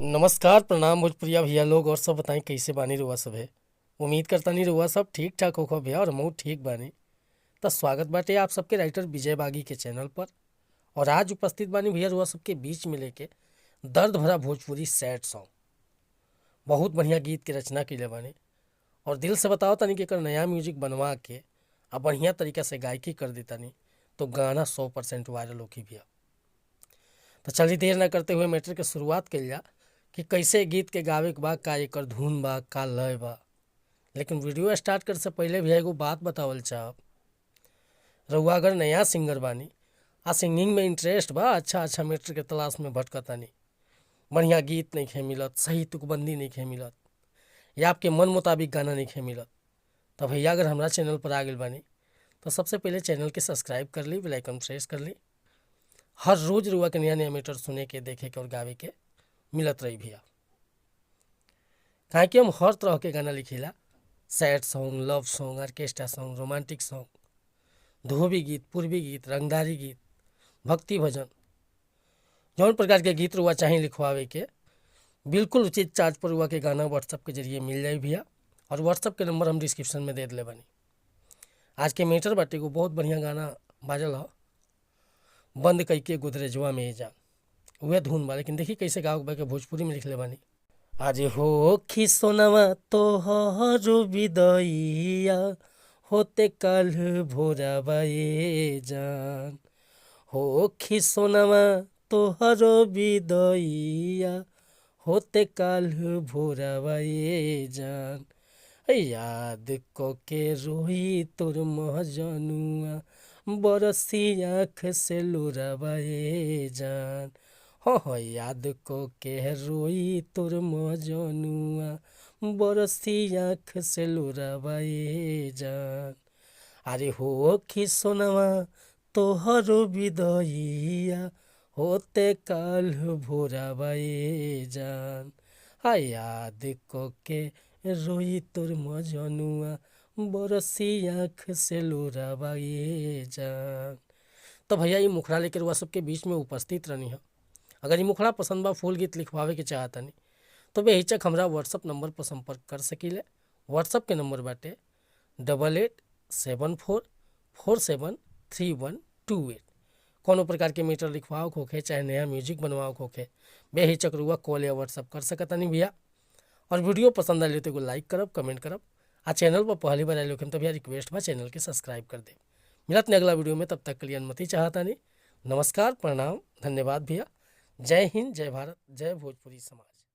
नमस्कार, प्रणाम भोजपुरिया भैया लोग। और सब बताई, कैसे बानी रुआ सब है? उम्मीद करतानी रुआ सब ठीक ठाक होखो भैया, और हमहू ठीक बानी। तो स्वागत बाटे आप सबके राइटर विजय बागी के चैनल पर। और आज उपस्थित बानी भैया रुआ सबके बीच में लेके दर्द भरा भोजपुरी सैड सॉन्ग। बहुत बढ़िया गीत के रचना कैले बानी और दिल से बताओ तनी कि एकर नया म्यूजिक बनवा के आ बढ़िया तरीका से गायकी कर देतानी तो गाना 100% वायरल होखी भैया। तो चलिए, देर ना करते हुए मैटर के शुरुआत कइल जा कि कैसे गीत के गावे के बा, का एकर धुन बा, का लय बा। लेकिन वीडियो स्टार्ट करे से पहले भी एगो बात बतावल चाहब। रउआ अगर नया सिंगर बानी आ सिंगिंग में इंटरेस्ट बा, अच्छा अच्छा मैटर के तलाश में भटकतानी, बढ़िया गीत नहीं मिलत, सही तुकबंदी नहीं मिलत या आपके मन मुताबिक गाना नहीं मिलत, तो भैया अगर हमारा चैनल पर आ गइल बानी तो सबसे पहले चैनल के सब्सक्राइब कर ली, बेल आइकन प्रेस कर ली। हर रोज रुआ के नया नया मैटर सुने के, देखे के और गावे के मिलत रही भैया। काहे कि हम हर तरह के गाना लिखिला: sad song, love song, orchestra song, romantic song, धोबी गीत, पूर्वी गीत, रंगदारी गीत, भक्ति भजन। जौन प्रकार के गीत रुआ चाहे लिखवावे के, बिल्कुल उचित चार्ज पर रुआ के गाना व्हाट्सअप के जरिए मिल जाई भैया। और व्हाट्सअप के नंबर हम डिस्क्रिप्शन में दे दिले बानी। आज के मैटर बाटे एगो बहुत बढ़िया गाना बाजल ह, "बंद कई के गोदरेजवा में जान", उहे धुन बा। लेकिन देखी कैसे गावे के बा, भोजपुरी में लिखले बानी। आज हो खिसोनवा तोहर विदैया होते कल भोरवा ए जान, हो खिसोनवा तोहर विदैया होते कल भोरवा ए जान, याद क के रोई तोर महजनुआ, बरसी आँख से लोरवा ए जान। हाँ, याद क के रोई तोर मजनुआ, बरसी आँख से लोरवा ए जान। अरे हो खिसोनवा तोहर विदैया होते काल भोरवा ए जान, आ याद क के रोई तोर मजनुआ, बरसी आँख से लोरवा ए जान। तो भैया, ये मुखड़ा लेकर रुआ सबके बीच में उपस्थित रहनी है। अगर ये मुखड़ा पसंद बा, फुल गीत लिखवावे के चाहतनी, तो बेहिचक हमरा व्हाट्सअप नंबर पर संपर्क कर सकीले। व्हाट्सअप के नंबर बाटे 8874473128। कोनो प्रकार के मैटर लिखवाओ होखे, चाहे नया म्यूजिक बनवाओ होखे, बेहिचक रुआ कॉल या व्हाट्सअप कर सकतनी भैया। और वीडियो पसंद आइल तो एगो लाइक करब, कमेंट करब आ चैनल पर पहली बार आइल होखेम तो भैया रिक्वेस्ट बा, चैनल के सब्सक्राइब कर दे। मिलत नहीं अगला वीडियो में, तब तक के लिए अनुमति चाहतानी। नमस्कार, प्रणाम, धन्यवाद भैया। जय हिंद, जय भारत, जय भोजपुरी समाज।